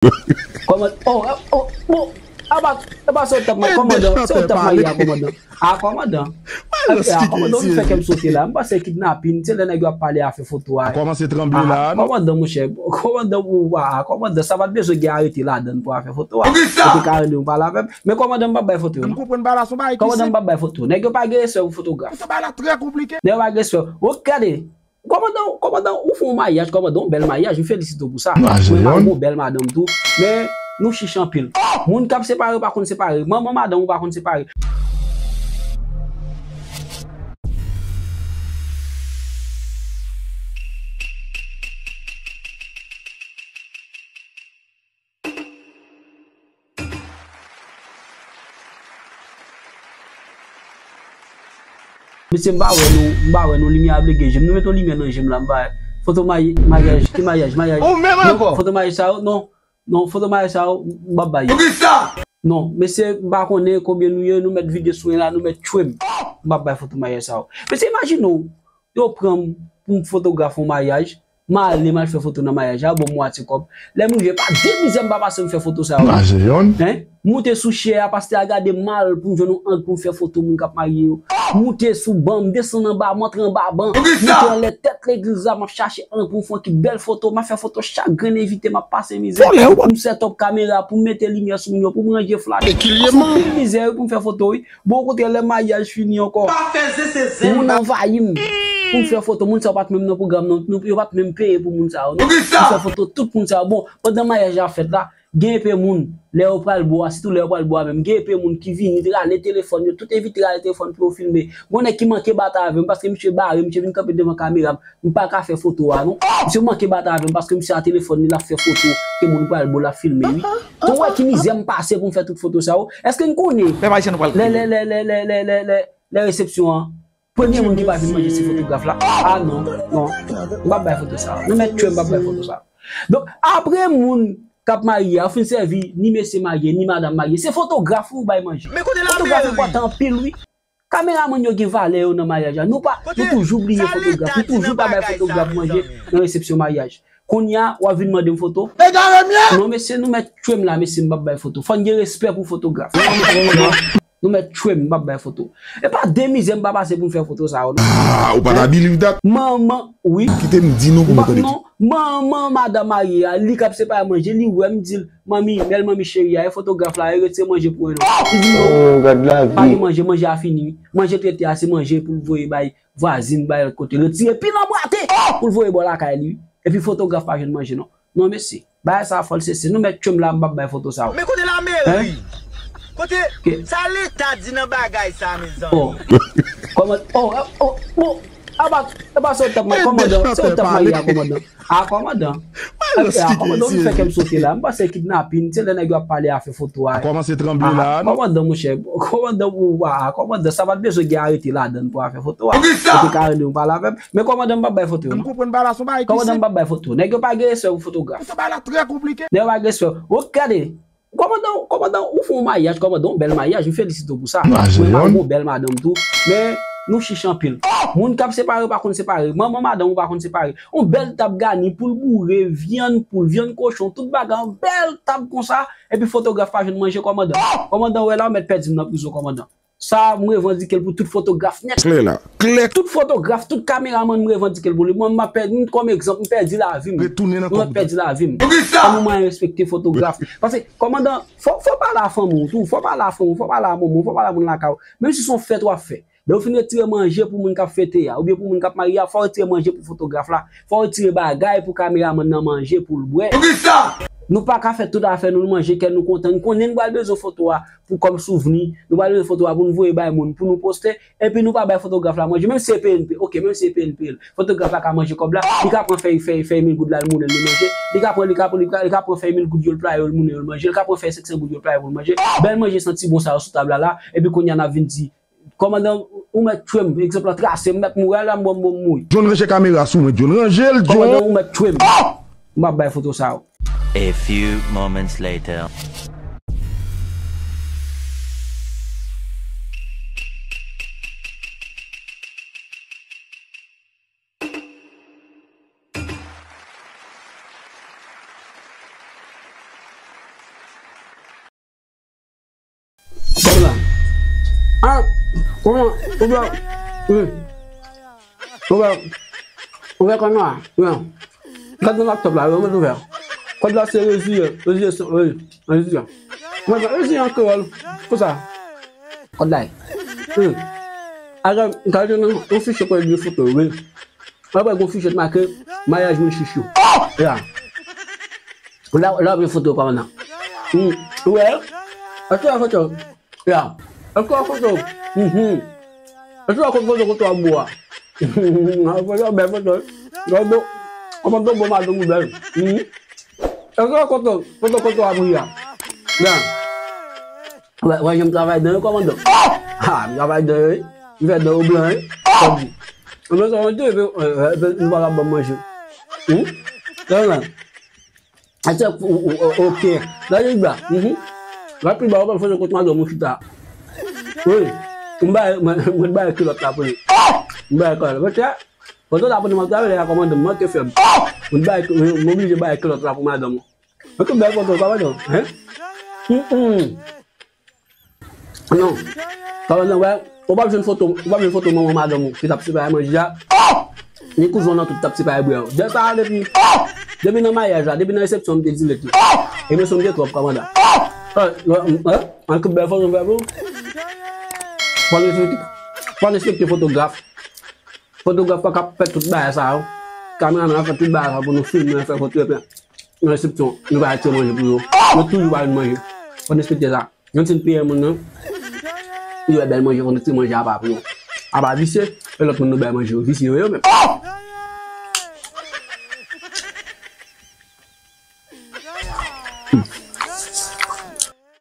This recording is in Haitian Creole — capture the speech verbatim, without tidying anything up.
Kòman, oh, oh, bon, apa, apa se w t ap, kòmandan, se w t ap maye a, kòmandan. A, kòmandan. A, kòmandan, ou fè kè m sote la. M panse kidnapin, se lè nèg yo ap pale afè foto a. Kòmanse tranble la, non? Kòmandan, monchè, kòmandan, ou, a, kòmandan, sa pa t bezwen gen arete ladann pou afè foto a. Ou te ka rele m pale avè m. Men kòmandan, m p ap bay foto yo, non. Kòmandan, m p ap bay foto. Nèg yo pa gen respè pou fotograf. Nèg yo pa gen respè. Ou gade, Kòmandan, kòmandan, ou fè yon mayaj, kòmandan, yon bèl mayaj, m felisite w pou sa. Mwen, m gon bèl madanm tou, men nou chich anpil. Moun k ap separe yo pa konn separe, manman madanm ou pa konn separe. Mesye, m pa wè nou, m pa wè nou, limyè a blege je m. Nou met yon limyè nan je m la, m pa wè. Foto may-, maryaj, ki maryaj, maryaj. Ou menm ankò? Foto maryaj sa yo, non. Non, foto maryaj sa yo, m p ap bay yo. Poukisa? Non, mesye, m pa konnen konbyen nou ye, nou met vide sou en la, nou met tchwe m. M p ap bay foto maryaj sa yo. Mesye, imajine w, yo pran m pou m fotograf yon maryaj, m ale, m al fè foto nan maryaj la, yo ban m mwatye kòb. Lè m rive, pa de mizè m pa pase m fè foto sa yo. Mache yonn. Hein? Moute sou chè a, pastè a gade m mal pou m jwenn yon ang pou m fè foto moun k ap marye yo. Moute sou ban, m desann anba, m antre anba ban. Moute anlè tèt legliz la, m ap chache ang pou m fè yon ki bèl foto. M ap fè foto chak grenn envite, m ap pase mizè. Pou m set up kamera, pou m mete limyè sou moun yo, pou m ranje flash. Pase anpil mizè, wi, pou m fè foto, wi. Bon, okontrè, lè maryaj fini ankò, moun anvayi m pou m fè foto. Moun sa yo pa t menm nan pwogram nan, nou, yo pa t menm peye pou moun sa yo, non. M fè foto tout moun sa yo. Bon, pandan maryaj la ap fèt la, gen enpe moun, lè yo pral bò a, sitou lè yo pral bò a menm, gen enpe moun ki vini, rale telefòn yo, tout envite rale telefòn pou yo filme. Gon nèg ki manke batay avè m, paske misye bare, misye vin kanpe devan kamera m, m pa ka fè foto a, non. Misye manke batay avè m, paske misye a telefòn li, l ap fè foto, ke moun pral bò, l ap filme, wi. Ou wè ki mizè m pase pou m fè tout foto sa yo? Èske n konnen lè, lè, lè, lè resepsyon an, premye moun ki pa vin manje se fotograf la? A non, non, m p ap bay foto sa. Nou mèt tchwe m, m p ap bay foto sa. Donk, apre moun k ap marye a, ou fin sèvi ni mesye marye, ni madanm marye, se fotograf ou bay manje. Fotograf enpòtan anpil, wi. Kameramann yo gen valè yo nan maryaj la. Nou pa, nou toujou bliye fotograf. Nou toujou pa bay fotograf manje nan resepsyon maryaj. Kounye a, w ap vin mande m foto? Non, mesye, nou mèt tchwe m la, mesye, m p ap bay foto. Fò n gen respè pou fotograf. Nou mèt tchwe m, m p ap bay foto. E pa de mizè m pa pase pou m fè foto sa yo, non. Ah, ou pa ta believe that? Manman, wi. Kite m di nou pou nou tande. Non, manman madanm marye a, li k ap separe manje, li wè m di l, "Manmi, bèl manmi cheri a, e fotograf la, e retire manje pou mwen non." Li di, "Non, pa gen manje, manje a fini." Manje trete a, se manje pou l voye bay vwazin, bay lòt kote. Retire pil anbwate pou l voye bò lakay li, wi. Epi fotograf pa jwenn manje non. Non, mesye. Bagay sa fò l sese. Nou mèt tchwe m la, m p ap bay foto sa yo. Men kote lameri? Kote sa leta di nan bagay sa, mezanmi? Oh. Kòman, oh, oh, bon. Apa, apa se w t ap, kòmandan, se w t ap marye a, kòmandan. A, kòmandan. A, kòmandan, ou fè kè m sote la. M panse kidnapin, se lè nèg yo ap pale afè foto a. Kòmanse tranble la, non? Kòmandan, monchè. Kòmandan, ou, a, kòmandan, sa pa t bezwen gen arete ladann pou afè foto a. Ou te ka rele m pale avè m. Men kòmandan, m p ap bay foto yo, non. Kòmandan, m p ap bay foto. Nèg yo pa gen respè pou fotograf. Nèg yo pa gen respè. Ou gade, kòmandan, kòmandan, ou fè yon mayaj, kòmandan, yon bèl mayaj, m felisite w pou sa. Mwen, m gon bèl madanm tou, men nou chich anpil. Moun k ap separe yo pa konn separe, manman madanm ou pa konn separe. Yon bèl tab gani, poul boure, vyann poul, vyann kochon, tout bagay, yon bèl tab konsa, epi fotograf pa jwenn manje, kòmandan. Kòmandan, ou wè la, ou mèt pèdi m nan prizon, kòmandan. Sa, m revandike l pou tout fotograf nèt. Klè la, klè. Tout fotograf, tout kameramann, m revandike l pou li. Mwen, m ap pèdi, m, kòm egzanp, m pèdi lavi m. Retounen nan kòb. Mwen pèdi lavi m. Poukisa? Kòman mwen respekte fotograf? Paske, kòmandan, fò, fò pale a fanmi w tou, fò pale a fanmi w, fò pale a manman w, fò pale a moun lakay ou. Menm si se yon fèt w ap fè. Lè w fin retire manje pou moun k ap fete a, oubyen pou moun k ap marye a, fò w retire manje pou fotograf la. Fò w retire bagay pou kameramann nan manje pou l bwè. Poukisa? Nou pa ka fè tout afè nou, nou manje kè nou kontan. Nou konnen n pral bezwen foto a pou kòm souvni. Nou pral bezwen foto a pou n voye bay moun, pou nou poste. Epi nou pa bay fotograf la manje. Menm si se P N P, oke, menm si se P N P l. Fotograf la ka manje kòb la. Li ka pran fèy, fèy, fèy mil goud la, l moulen, li manje. Li ka pran, li ka, li ka, li ka pran fèy mil goud yo, l playe yo, l moulen yo, l manje. Li ka pran fèy senk san goud yo, l playe pou l manje. Bèl manje santi bon sa yo sou tab la la. Epi kounye a n ap vin di, kòmandan, ou mèt tchwe m, egzanp lan trase, m mèt mouri, alò m bon, m bon mouri. John, ranje kamera sou mwen, John, ranje l, John. Kòmandan, ou mèt tchwe m. M ap bay foto sa yo. A few moments later. Ah, kòman? Ou wè? Wi. Ou wè? Ou wè kòman? Wi. Gad nan laptop la, wi, mwen ouvè. Kòd la se reziye, reziye, reziye. Mwen fè reziye an kreyòl. Konsa. Kòd la. Wi. Alò, gade nan yon fichye kòd de foto, wi. Apre, gon fichye make maryaj moun chich yo. Ya. La, la, gen foto kòmandan. Hmm. Ou wè? Èske la foto? Ya. Èske la foto? Mhm. Èske la foto kote w ap bwè a? Foto, bèl foto. Kòmandan, kòmandan, bon madanm ou bèl. Mhm. Èske la foto, foto kote w ap ri a? Ya. Wè, wè, jan m travay dan yo, kòmandan. Ha, m travay dan yo, wi. M fè dan yo blan, wi. Kòm di. Mwen sa mwen di, epi, epi, nou pa ka ban m manje. Hmm? Sa la. Ase, o, o, o, ok. La, li ba. Mhm. La, pi ba, ou pa fè kot madanm ou chita. Wi. M ba, mwen, mwen ba kilòt la pou li. M ba kilòt la. Pètè, pètè la pou nou travay, la kòmandan, mwen ke fè m. Mwen ba, mwen oblije ba kilòt la pou madanm. Mwen tou bèl foto, kòmandan, hein? Hmm. Non. Kòmandan, wè, ou p ap jwenn foto, ou p ap jwenn foto manman madanm ou ki t ap sipare manje a. Ni kouzen w nan tou t ap sipare bwè yo. De sa, depi, depi nan maryaj la, depi nan resepsyon, m te di lèt li. E mesye m te twòp, kòmandan. An tou bèl foto m fè pou ou. Fò n respekte, fò n respekte fotograf. Fotograf pa ka fè tout bagay sa yo. Kameramann ap fè tout bagay sa pou nou filme, fè foto, epi nan resepsyon, nou pa retire manje pou yo. Nou toujou pa jwenn manje. Fò n respekte sa. Yon ti peye moun nan. Li wè bèl manje, fò n retire manje apa pou yo. Apa visye, e lòt moun nou bay manje yo. Visye yo, yo menm.